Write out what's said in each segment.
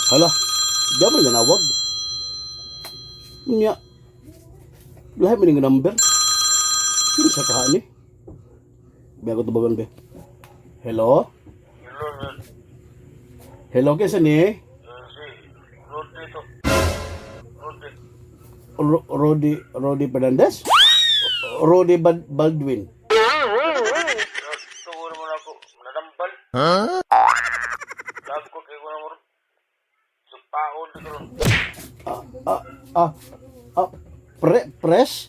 Hala, di man nanawag. Nya, lahi man yung number. Sino sa kahaan eh? Biya ko tubagan be. Hello? Hello, sir. Hello, kinsa ni? Si Rudy to. Rudy. Rodi, Rodi Fernandez? Rodi Baldwin. Tuguro mo na ako. Nanambal. Huh? Lago ko kayo na mo. Supaon dito ron. Ah, ah, ah, ah, press?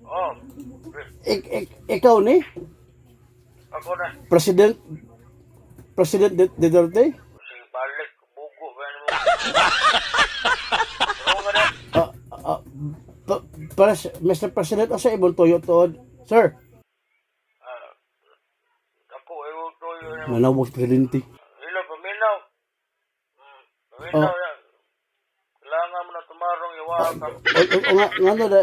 Oh, pre. Ikaw ni? Ako na. President, President Duterte? Si balik. Bugo. Ba mo? Ano ka na? Ah, ah, press, Mr. President, asa imong tuyo tuod? Sir, Ah, ako, ewan ko yun. manawag si presidente. Hello, paminaw. Paminaw na. Kailangan mo na tumarong iwakan ka. O, nga,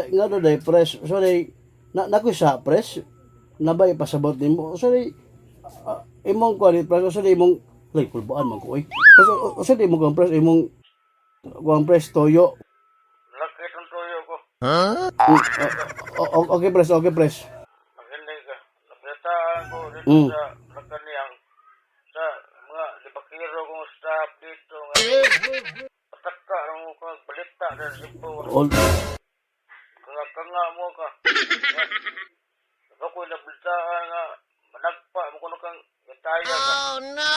nga no day, press, sorry, na, nakoy sa press, nabay pasabot nimo. Sorry, imong kuan press, sorry, imong, lay, kulbaan man ko, oy. Press, sorry, imong kuan press, imong, kuan press, toyo. Lakit ang tuyo ko. Okay, press, okay, press. Makinig ka. Nabalitaan ko dito sa Malacanang sa mga libakiro kong staff dito nga pataka ang mo ka balita dahil Cebu. All, Kanga kanga mo ka. Ako nabalitaan nga managpa mo kuno kang itaya ka. Oh no.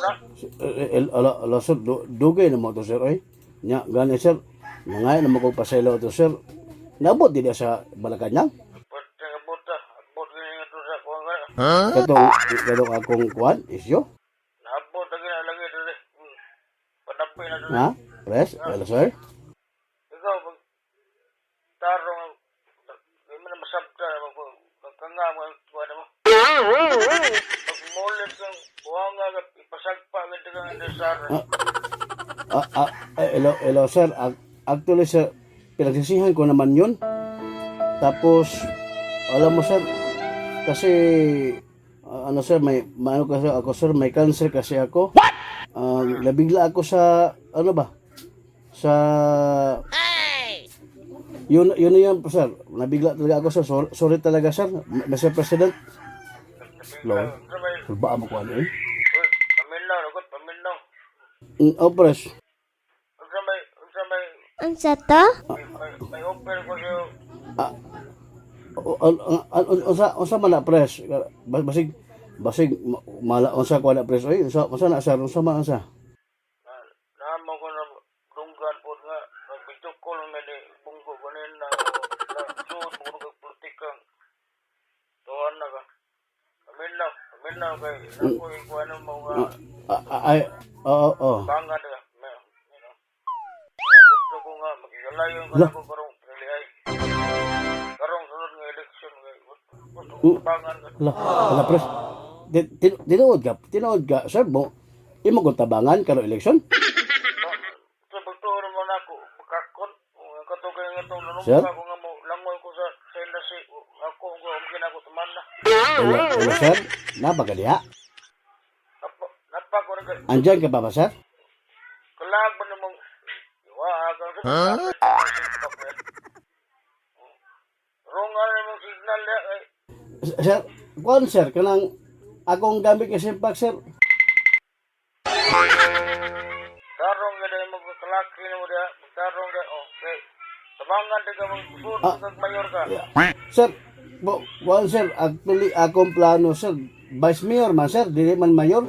Na. Ala, ala, sir, dugay na mo to, sir, oy. Nya, gani, sir, nangay na mo kong pasaylo to, sir. Nabot din sa Malacanang. Pwede nga buta. Abot gini nga to sa kuwan ka. Katong, katong akong kuan, isyo. Naabot na gina lagi dito. Panapin na dito. Ha? Press, hello, sir. Ikaw, pag tarong, hindi mo na masabta, magkanga mo ang tuwa na mo. Pag mulit kang buhanga, ipasagpa, ganda kang indesara. Ah, ah, eh, hello, hello sir. Actually sir, pinagsisihan ko naman yun. Tapos, alam mo sir, kasi, ano sir, may, maano kasi ako sir, may cancer kasi ako. What? Nabigla ako sa, ano ba? Sa, yun, yun na yun, sir. Nabigla talaga ako, sir. Sorry, sorry talaga, sir. Mr. President. Lord. Ano ba yun? Kulbaan mo ko ano eh. Uy, paminaw, lagot, paminaw. Oh, press. Unsa may, Unsa to? may offer ko sa'yo. Ah, unsa unsa man na press? Basig basig mala unsa ko na press oy, unsa unsa na sir, unsa man unsa? Na, naamo ko na dunggan po nga, nagbitukol may ni bunggo kanina, na, suot mo ko kag politikang, tuwan na ka. Paminaw, paminaw kay, ako ikuha mo nga, Ah, ah, ay, oo, oo. Bangga nila. Gusto ko nga, makigalayon ka na ko karong pinilihay. Karong sunod nga eleksyon, kay gusto ko tabangan ka. Hala, hala press. Tinuod ka, tinuod ka, sir mo. Imo kong tabangan karon eleksyon? Sa pagtuon mo na ako, kakot, ang katugay nga itong Sir? nanumpa ko nga mo, langoy ko sa industry, ako, ko, umkin ako, tuman na. Hello, hello sir. Napa ka diha? Napa, napa ko rin, Andyan ka pa ba, sir? kalag ba namang, iwa, agang sa Wrong nga na mong signal niya, eh. Sir, kuan sir kanang akong gamit nga simpak sir. Tarong ka dahil magkalaki na mo diha. Tarong ka, oh, okay. Tabangan di ka magsuot kag mayor ka. Sir, bo, kuan sir, actually akong plano sir, vice mayor man sir, dili man mayor.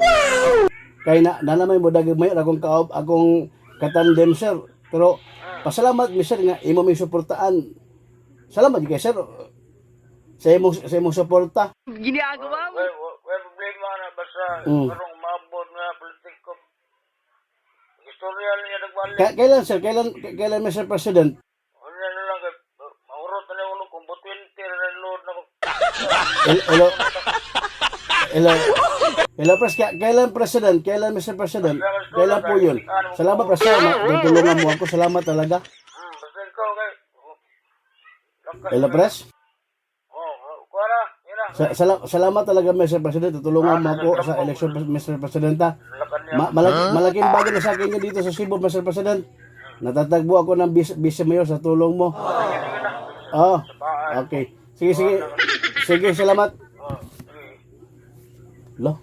Kay na nanamay mo dagig mayor akong kaob, akong katandem sir. Pero pasalamat mi sir nga imo mi suportaan. Salamat gyud kay sir sa imong suporta. Way problema na basta karong maabot nga politiko. Istorya niya nagbalik. Kailan sir? Kailan kailan Mr. President? Ano na lang kay maurot na lang ulo kung 20 na load na ko. Hello. Hello. Hello, Pres. Kailan President? Kailan Mr. President? Kailan po yun? Salamat, President. Tutulungan mo ako. Salamat talaga. Basta ikaw kay lakas. Hello, Pres. Oh, kuha na, yun na. Salamat talaga, Mr. President. Tutulungan mo ako sa election, Mr. President, ha? Lakan niya. Malaking bagay na sa akin yun dito sa Cebu, Mr. President. Natatagbo ako ng vice mayor sa tulong mo. Sige na. Oh, okay. Sige, sige. Sige, salamat. Oh, sige. Lo,